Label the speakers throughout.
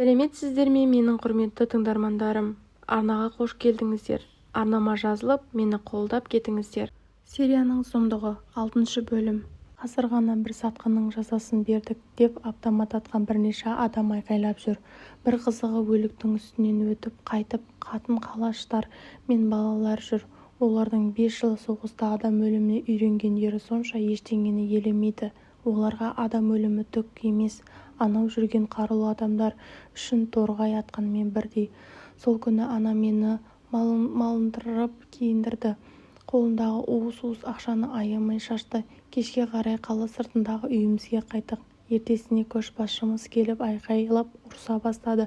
Speaker 1: Сәлеметсіздер ме, менің құрметті тыңдармандарым! Арнаға қош келдіңіздер! Арнама жазылып, мені қолдап кетіңіздер. Сирияның сұмдығы, алтыншы бөлім. Қазір ғана бір сатқынның жазасын бердік, деп автомат атқан бірнеше адам айқайлап жүр. Бір қызығы өліктің үстінен өтіп қайтып қатын-қалаштар мен балалар жүр. Олардың 5 жыл соғыста адам өліміне үйренгендері сонша ештеңені елемейді. Оларға адам өлімі түк емес, анау жүрген қарулы адамдар үшін торғай атқанмен бірдей. Сол күні анам мені малындырып киіндірді. Қолындағы уыс-уыс ақшаны аямай шашты. Кешке қарай қала сыртындағы үйімізге қайттық. Ертесіне көшбасшымыз келіп айқайлап ұрса бастады: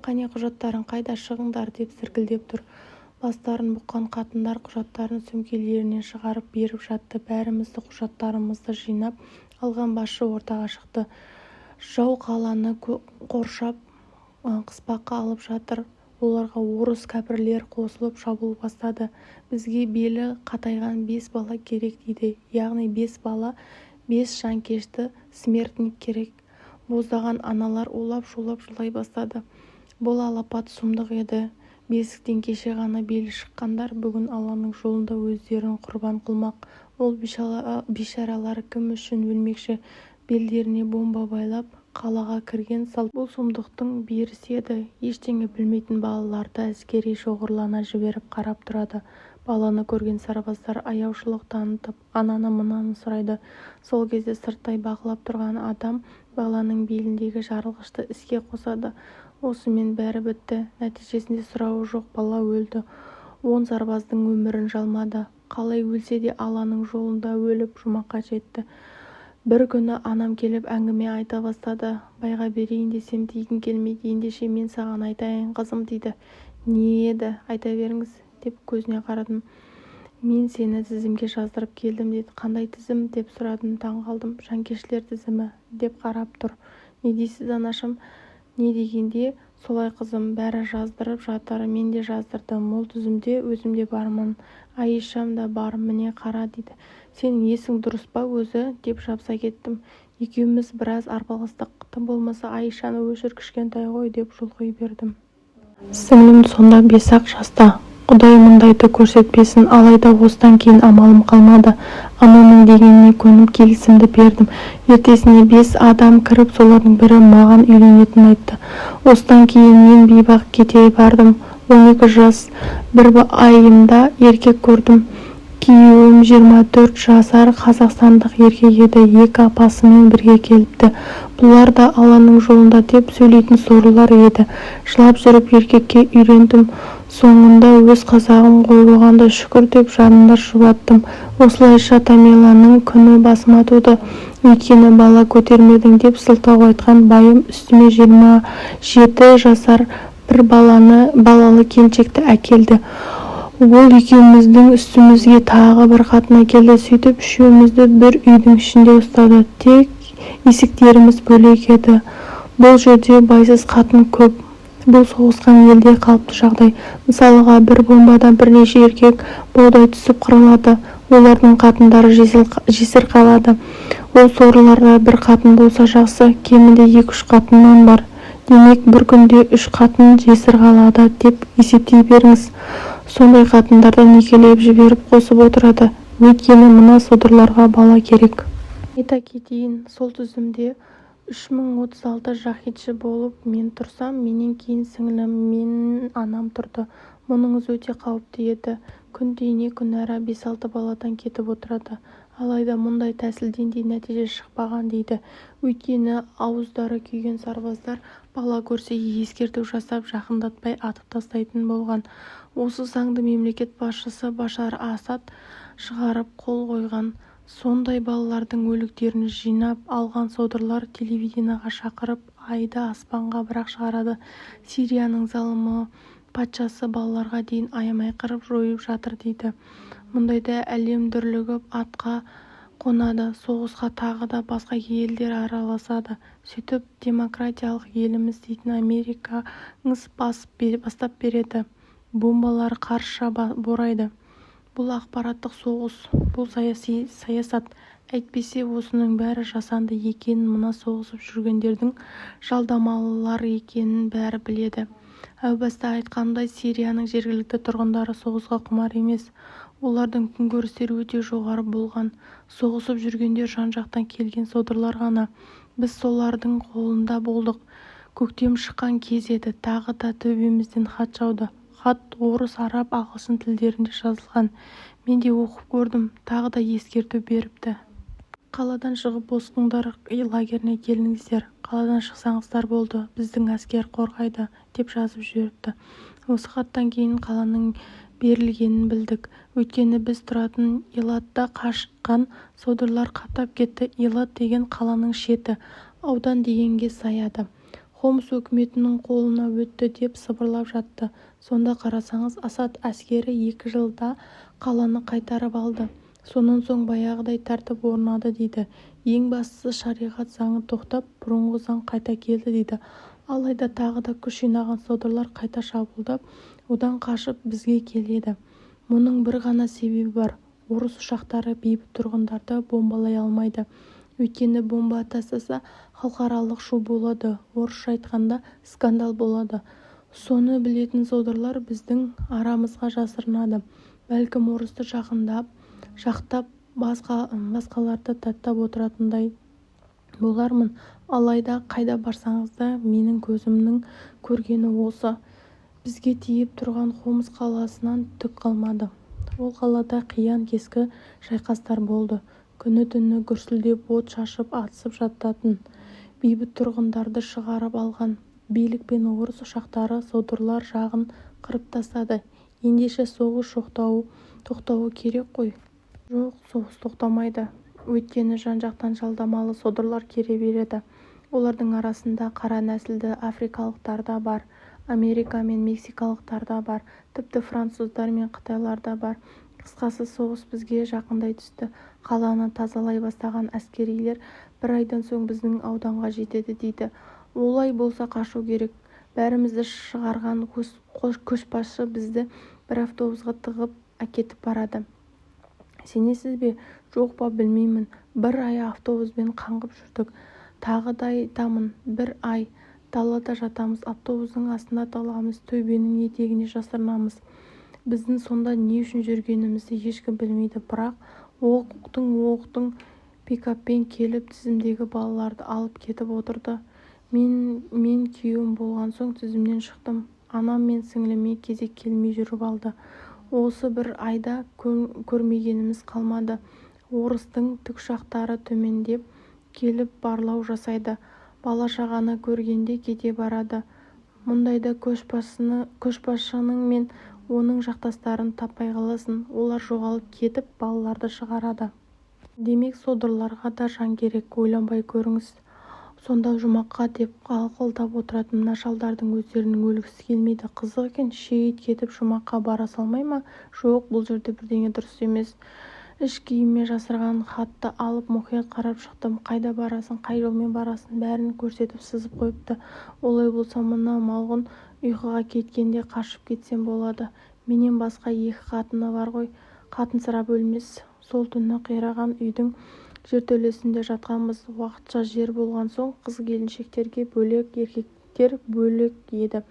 Speaker 1: "Қане, құжаттарың қайда, шығыңдар!" – деп зіркілдеп тұр. Бастарын бұққан қатындар құжаттарын сөмкелерінен шығарып беріп жатты. Бәріміздің құжаттарымызды жинап алған басшы ортаға шықты: "Жау қаланы қоршап, қыспаққа алып жатыр. Оларға орыс кәпірлер қосылып шабуыл бастады. Бізге белі қатайған бес бала керек", – дейді. Яғни бес бала, бес жанкешті смертник керек. Боздаған аналар улап-шулап жылай бастады. Бұл алапат сұмдық еді. Бесіктен кеше ғана белі шыққандар бүгін Алланың жолында өздерін құрбан қылмақ. Ол бейшаралар кім үшін өлмекші? Белдеріне бомба байлап, қалаға кірген салт. Бұл сұмдықтың берісі еді. Ештеңе білмейтін балаларды әскери шоғырлана жіберіп қарап тұрады. Баланы көрген сарбаздар аяушылық танытып, ананы-мынаны сұрайды. Сол кезде сырттай бақылап тұрған адам баланың беліндегі жарылғышты іске қосады. Осымен бәрі бітті. Нәтижесінде сұрауы жоқ бала өлді. 10 сарбаздың өмірін жалмады. Қалай өлсе де Алланың жолында өліп, жұмаққа жетті. Бір күні анам келіп әңгіме айта бастады: "Байға берейін десем, тигің келмейді. Ендеше мен саған айтайын, қызым", – дейді. "Не еді, айта беріңіз", – деп көзіне қарадым. "Мен сені тізімге жаздырып келдім", – деді. "Қандай тізім?" – деп сұрадым таң қалдым. "Жанкештілер тізімі", – деп қарап тұр. "Не дейсіз, анашым?" Не дегенде, "Солай, қызым, бәрі жаздырып жатыр, мен де жаздырдым. Ол тізімде өзім де бармын, Айшам да бар, міне, қара", – дейді. "Сенің есің дұрыс па өзі?" – деп жабыса кеттім. Екеуміз біраз арпалыстық. "Тым болмаса Айшаны өшір, кішкентай ғой", – деп жұлқи бердім. Сіңлім сонда 5-ақ жаста. Құдай мұндайды көрсетпесін. Алайда осыдан кейін амалым қалмады. Анамның дегеніне көніп, келісімді бердім. Ертесіне бес адам кіріп, солардың бірі маған үйленетінін айтты. Осыдан кейін мен бейбақ кете бардым. 12 жас бір айымда еркек көрдім. Күйеуім 24 жасар қазақстандық еркек еді. Екі апасымен бірге келіпті. Бұлар да Алланың жолында деп сөйлейтін сорлылар еді. Жылап жүріп еркекке үйлендім. Соңында өз қазағым ғой, оған да шүкір деп жанымды жұбаттым. Осылайша Тамиланың күні басыма туды. Өйткені бала көтермедің деп сылтау айтқан байым үстіме 27 жасар бір балалы келіншекті әкелді. Ол екеуміздің үстімізге тағы бір қатын әкелді. Сөйтіп үшеумізді бір үйдің ішінде ұстады. Тек есіктеріміз бөлек еді. Бұл жерде байсыз қатын көп. Бұл соғысқан елде қалыпты жағдай. Мысалға, бір бомбадан бірнеше еркек баудай түсіп қырылады. Олардың қатындары жесір қалады. Ол сорлыларда бір қатын болса жақсы, кемінде екі-үш қатыннан бар. Демек, бір күнде үш қатын жесір қалады деп есептей беріңіз. Сондай қатындарды некелеп жіберіп қосып отырады. Өйткені мына содырларға бала керек. Айта кетейін, сол тізімде 3036 жаһидшы болып мен тұрсам, менен кейін сіңлім мен анам тұрды. Мұныңыз өте қауіпті еді. Күнде не күнәра бес-алты баладан кетіп отырады. Алайда мұндай тәсілден де нәтиже шықпаған дейді. Өйткені ауыздары күйген сарбаздар бала көрсе, ескерту жасап, жақындатпай атып тастайтын болған. Осы заңды мемлекет басшысы Башар Асад шығарып, қол қойған. Сондай балалардың өліктерін жинап алған содырлар телевидениеға шақырып, айды аспанға бір-ақ шығарады: "Сирияның залым патшасы балаларға дейін аямай қырып-жойып жатыр", – дейді. Мұндайда әлем дүрлігіп атқа қонады. Соғысқа тағы да басқа елдер араласады. Сөйтіп, демократиялық елміз дейтін Америкаңыз бастап береді. Бомбалар қарша борайды. Бұл ақпараттық соғыс, бұл саяси саясат. Әйтпесе осының бәрі жасанды екенін, мына соғысып жүргендердің жалдамалылар екенін бәрі біледі. Әу баста айтқанымдай, Сирияның жергілікті тұрғындары соғысқа құмар емес. Олардың күнкөрістері өте жоғары болған. Соғысып жүргендер жан-жақтан келген содырлар ғана. Біз солардың қолында болдық. Көктем шыққан кез еді. Тағы да төбемізден хат жауды. Хат орыс, араб, ағылшын тілдерінде жазылған. Мен де оқып көрдім. Тағы да ескерту беріпті. Қаладан шығып, босқындар лагеріне келіңіздер. Қаладан шықсаңыздар болды, біздің әскер қорғайды деп жазып жіберіпті. Осы хаттан кейін қаланың берілгенін білдік. Өйткені біз тұратын Елатта қашқан содырлар қаптап кетті. Елат деген қаланың шеті, аудан дегенге саяды. Хомс өкіметінің қолына өтті деп сыбырлап жатты. Сонда қарасаңыз, Асад әскері 2 жылда қаланы қайтарып алды. Сонан соң баяғыдай тәртіп орнады дейді. Ең бастысы шариғат заңы тоқтап, бұрынғы заң қайта келді дейді. Алайда тағы да күш жинаған содырлар қайта шабуылдап, одан қашып бізге келеді. Мұның бір ғана себебі бар, орыс ұшақтары бейбіт тұрғындарды бомбалай алмайды. Өйткені бомба тастаса, халықаралық шу болады, орысша айтқанда, скандал болады. Соны білетін содырлар біздің арамызға жасырынады. Бәлкім, орысты жақтап, басқаларды даттап отыратындай болармын. Алайда қайда барсаңыз да, менің көзімнің көргені осы. Бізге тиіп тұрған Хомс қаласынан түк қалмады. Ол қалада қиян-кескі шайқастар болды. Күні-түні гүрсілдеп от шашып атысып жататын. Бейбіт тұрғындарды шығарып алған билік пен орыс ұшақтары содырлар жағын қырып тастады. Ендеше соғыс тоқтауы керек қой. Жоқ, соғыс тоқтамайды. Өйткені жан-жақтан жалдамалы содырлар келе береді. Олардың арасында қара нәсілді африкалықтар да бар, америка мен мексикалықтар да бар, тіпті француздар мен қытайлар да бар. Қысқасы, соғыс бізге жақындай түсті. Қаланы тазалай бастаған әскерилер бір айдан соң біздің ауданға жетеді дейді. Олай болса қашу керек. Бәрімізді шығарған көшбасшы бізді бір автобусқа тығып әкетіп барады. Сенесіз бе, жоқ па, білмеймін, бір ай автобуспен қаңғып жүрдік. Тағы да айтамын, бір ай. Далада жатамыз, автобустың астына тығыламыз, төбенің етегіне жасырынамыз. Біздің сонда не үшін жүргенімізді ешкім білмейді. Бірақ оқтын-оқтын пикаппен келіп, тізімдегі балаларды алып кетіп отырды. Мен күйеуім болған соң тізімнен шықтым. Анам мен сіңліме кезек келмей жүріп алды. Осы бір айда көрмегеніміз қалмады. Орыстың тікұшақтары төмендеп келіп барлау жасайды. Бала-шағаны көргенде кете барады. Мұндайда көшбасшының мен оның жақтастарын таппай қаласың. Олар жоғалып кетіп, балаларды шығарады. Демек, содырларға да жан керек. Ойланбай көріңіз. Сонда жұмаққа деп қақылдап отыратын мына шалдардың өздерінің өлгісі келмейді. Қызық екен, шейіт кетіп жұмаққа бара салмай ма? Жоқ, бұл жерде бірдеңе дұрыс емес. Іш киіміме жасырған хатты алып мұқият қарап шықтым. Қайда барасың, қай жолмен барасың, бәрін көрсетіп сызып қойыпты. Олай болса, мына малғұн ұйқыға кеткенде қашып кетсем болады. Менен басқа екі қатыны бар ғой, қатынсырап өлмес. Сол түні қираған үйдің жертөлесінде жатқанбыз. Уақытша жер болған соң қыз-келіншектерге бөлек, еркектер бөлек еді.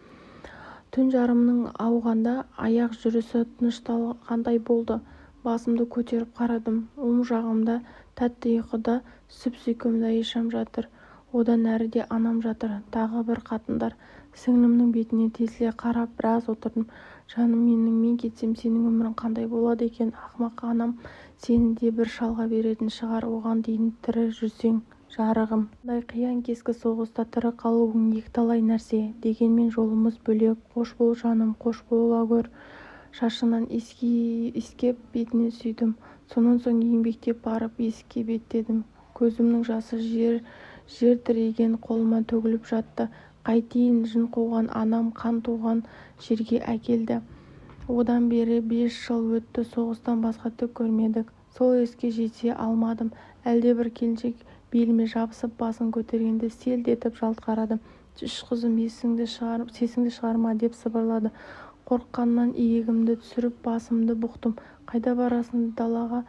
Speaker 1: Түн жарымның ауғанда аяқ жүрісі тынышталғандай болды. Басымды көтеріп қарадым. Оң жағымда тәтті ұйқыда сүп-сүйкімді Айшам жатыр. Одан әріде анам жатыр. Тағы бір қатындар. Сіңлімнің бетіне тесіле қарап біраз отырдым. Жаным менің, мен кетсем сенің өмірің қандай болады екен? Ақымақ анам сені де бір шалға беретін шығар, оған дейін тірі жүрсең, жарығым. Мұндай қиян-кескі соғыста тірі қалуың екіталай нәрсе. Дегенмен жолымыз бөлек. Қош бол, жаным, қош бола гөр. Шашынан иіскеп, бетінен сүйдім. Сонан соң еңбектеп барып есікке беттедім. Көзімнің жасы жер тіреген қолыма төгіліп жатты. Қайтейін, жын қуған анам қан туған жерге әкелді. Одан бері 5 жыл өтті, соғыстан басқа түк көрмедік. Сол есікке жете алмадым. Әлдебір келіншек беліме жабысып басын көтергенде селт етіп жалт қарадым. «Түш, қызым, сесіңді шығарма», – деп сыбырлады. Қорыққаннан иегімді түсіріп, басымды бұқтым. «Қайда барасың? Далаға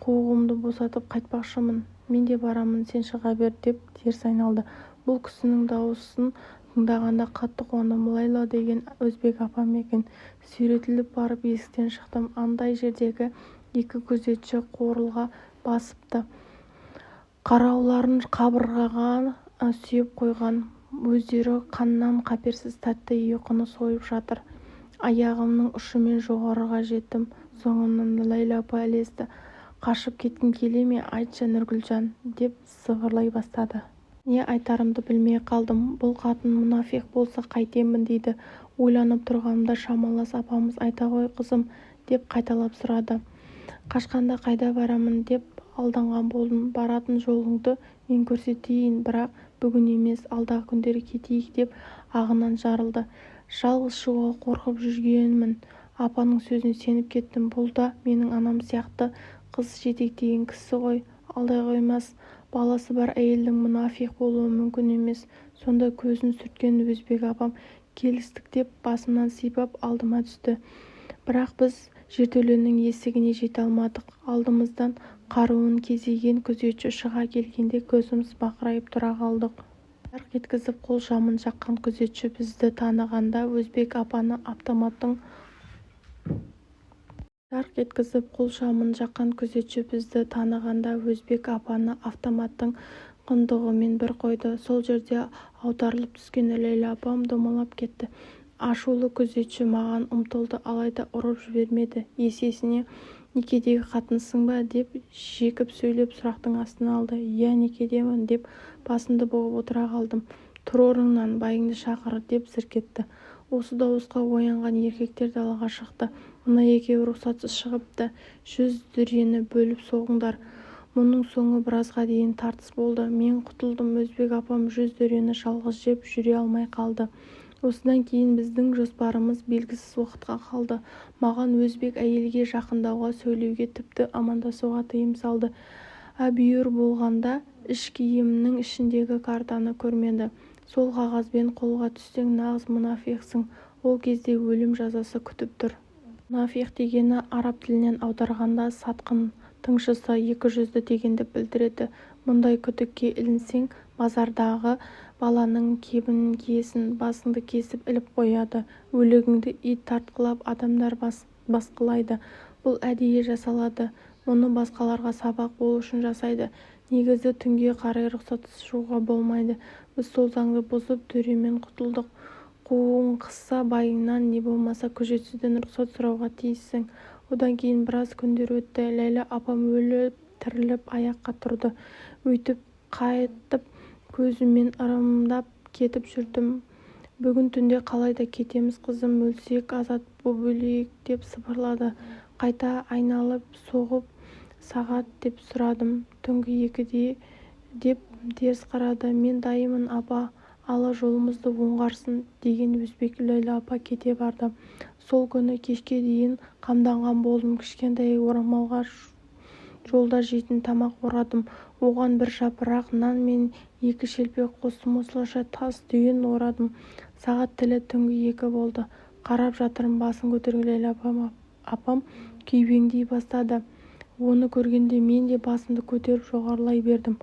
Speaker 1: Қуығымды босатып қайтпақшымын. Мен де барамын, сен шыға бер, деп теріс айналды. Бұл кісінің даусын тыңдағанда қатты қуандым. Ләйлә деген өзбек апам екен. Сүйретіліп барып есіктен шықтым. Анадай жердегі екі күзетші қорылға басыпты. Қаруларын қабырғаға сүйеп қойған. Өздері қаннен қаперсіз тәтті ұйқыны сойып жатыр. Аяғымның ұшымен жоғарыға жеттім. Соңымнан Ләйлә апа ілесті. Қашып кеткің келе ме, айтшы, Нұргүлжан, деп сыбырлай бастады. Не айтарымды білмей қалдым. Бұл қатын мұнафиқ болса қайтемін дейді. Ойланып тұрғанымда шамалас апамыз айта ғой, қызым, деп қайталап сұрады. Қашқанда қайда барамын деп алданған болдым. Баратын жолыңды мен көрсетейін, бірақ бүгін емес, алдағы күндері кетейік, деп ағынан жарылды. Жалғыз шығуға қорқып жүргенмін. Апаның сөзіне сеніп кеттім. Бұл да менің анам сияқты қыз жетектеген кісі ғой, алдай қоймас. Баласы бар әйелдің мұнафиқ болуы мүмкін емес. Сонда көзін сүрткен өзбек апам келістік деп басымнан сипап алдыма түсті. Бірақ біз жертөленің есігіне жете алмадық. Алдымыздан қаруын кезеген күзетші шыға келгенде көзіміз бақырайып тұра қалдық. Жарқ еткізіп қол шамын жаққан күзетші бізді танығанда өзбек апаны автоматтың Жарқ еткізіп қол шамын жаққан күзетші бізді танығанда өзбек апаны автоматтың құндағымен бір қойды. Сол жерде аударылып түскен Ләйлә апам домалап кетті. Ашулы күзетші маған ұмтылды, алайда ұрып жібермеді. Есесіне некедегі қатынсың ба деп жекіп сөйлеп сұрақтың астына алды. Иә, некедемін, деп басымды бұғып отыра қалдым. Тұр орныңнан, байыңды шақыр, деп зірк етті. Осы дауысқа оянған еркектер далаға шықты. Мына екеуі рұқсатсыз шығыпты, 100 дүрені бөліп соғыңдар. Мұның соңы біразға дейін тартыс болды. Мен құтылдым, өзбек апам 100 дүрені жалғыз жеп, жүре алмай қалды. Осыдан кейін біздің жоспарымыз белгісіз уақытқа қалды. Маған өзбек әйелге жақындауға, сөйлеуге, тіпті амандасуға тыйым салды. Әбүйір болғанда іш киімімнің ішіндегі картаны көрмеді. Сол қағазбен қолға түссең, нағыз мұнафиқсың. Ол кезде өлім жазасы күтіп тұр. Мұнафиқ дегені араб тілінен аударғанда сатқын, тыңшысы, екіжүзді дегенді білдіреді. Мұндай күдікке ілінсең, базардағы баланың кебінін киесің, басыңды кесіп іліп қояды, өлігіңді ит тартқылап, адамдар басқылайды. Бұл әдейі жасалады. Мұны басқаларға сабақ болу үшін жасайды. Негізі түнге қарай рұқсатсыз шығуға болмайды. Біз сол заңды бұзып, дүремен құтылдық. Қуығың қысса, байыңнан не болмаса күзетшіден рұқсат сұрауға тиіссің. Одан кейін біраз күндер өтті. Ләйлә апам өліп-тіріліп аяққа тұрды. Өйтіп қайтып көзіммен ырымдап кетіп жүрдім. Бүгін түнде қалай да кетеміз, қызым, өлсек азат боп өлейік, деп сыбырлады. Қайта айналып соғып сағат деп сұрадым. Түнгі 2-де, деп теріс қарады. Мен дайынмын, апа, Алла жолымызды оңғарсын, деген өзбек Ләйлә апа кете барды. Сол күні кешке дейін қамданған болдым. Кішкентай орамалға жолда жейтін тамақ орадым. Оған бір жапырақ нан мен екі шелпек қостым. Осылайша тас түйін орадым. Сағат тілі түнгі 2 болды. Қарап жатырмын, басын көтерген Ләйлә апам күйбеңдей бастады. Оны көргенде мен де басымды көтеріп жоғарылай бердім.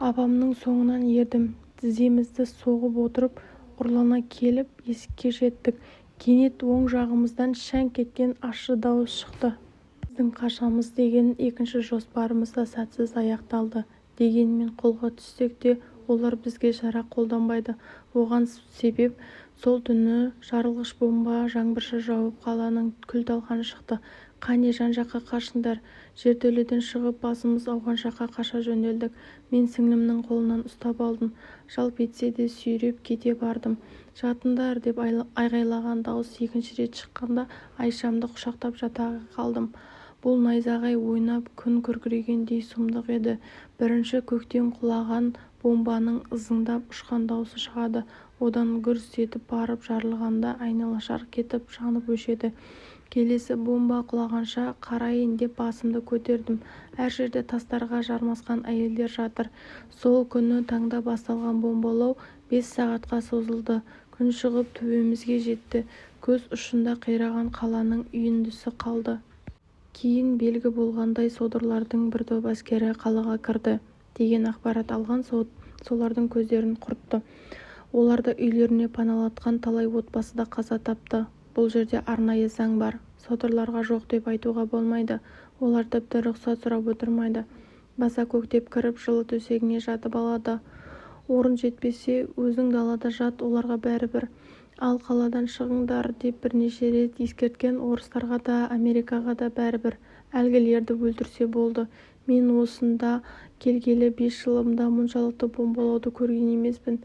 Speaker 1: Апамның соңынан ердім. Тіземізді соғып отырып, ұрлана келіп есікке жеттік. Кенет оң жағымыздан шәңк еткен ащы дауыс шықты. Біздің қашамыз деген екінші жоспарымыз да сәтсіз аяқталды. Дегенмен қолға түссек те олар бізге шара қолданбайды. Оған себеп сол түні жарылғыш бомба жаңбырша жауып, қаланың күл-талқаны шықты. Қане, жан-жаққа қашыңдар! Жертөледен шығып, басымыз ауған жаққа қаша жөнелдік. Мен сіңлімнің қолынан ұстап алдым. Жалп етсе де сүйреп кете бардым. Жатыңдар! Деп айғайлаған дауыс екінші рет шыққанда Айшамды құшақтап жата қалдым. Бұл найзағай ойнап, күн күркірегендей сұмдық еді. Бірінші көктен құлаған бомбаның ызыңдап ұшқан даусы шығады. Одан гүрс етіп барып жарылғанда айнала жарқ етіп жанып өшеді. Келесі бомба құлағанша қарайын деп басымды көтердім. Әр жерде тастарға жармасқан әйелдер жатыр. Сол күні таңда басталған бомбалау 5 сағатқа созылды. Күн шығып, төбемізге жетті. Көз ұшында қираған қаланың үйіндісі қалды. Кейін белгі болғандай, содырлардың бір топ әскері қалаға кірді деген ақпарат алған солардың көздерін құртты. Оларды үйлеріне паналатқан талай отбасы да қаза тапты. Бұл жерде арнайы заң бар. Содырларға жоқ деп айтуға болмайды. Олар тіпті рұқсат сұрап отырмайды. Баса-көктеп кіріп, жылы төсегіңе жатып алады. Орын жетпесе, өзің далада жат, оларға бәрібір. Ал қаладан шығыңдар деп бірнеше рет ескерткен орыстарға да, Америкаға да бәрібір. Әлгілерді өлтірсе болды. Мен осында келгелі 5 жылымда мұншалықты бомбалауды көрген емеспін.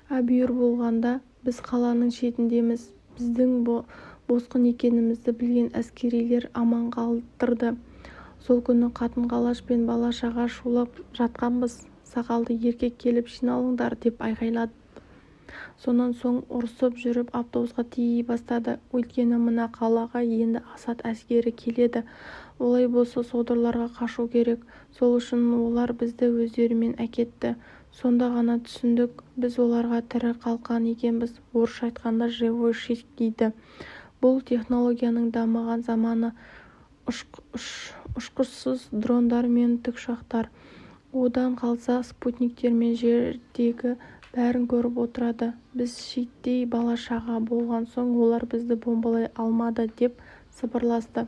Speaker 1: Әбүйір болғанда біз қаланың шетіндеміз. Біздің босқын екенімізді білген әскерилер аман қалдырды. Сол күні қатын-қалаш пен бала-шаға шулап жатқанбыз. Сақалды еркек келіп, жиналыңдар деп айқайлады. Сонан соң ұрсып жүріп автобусқа тией бастады. Өйткені мына қалаға енді Асад әскері келеді. Олай болса, содырларға қашу керек. Сол үшін олар бізді өздерімен әкетті. Сонда ғана түсіндік, біз оларға тірі қалқан екенбіз. Орысша айтқанда, живой щит дейді. Бұл технологияның дамыған заманы. Ұшқышсыз дрондар мен тікұшақтар. Одан қалса, спутниктермен жердегі бәрін көріп отырады. Біз щиттей бала-шаға болған соң олар бізді бомбалай алмады деп сыбырласты.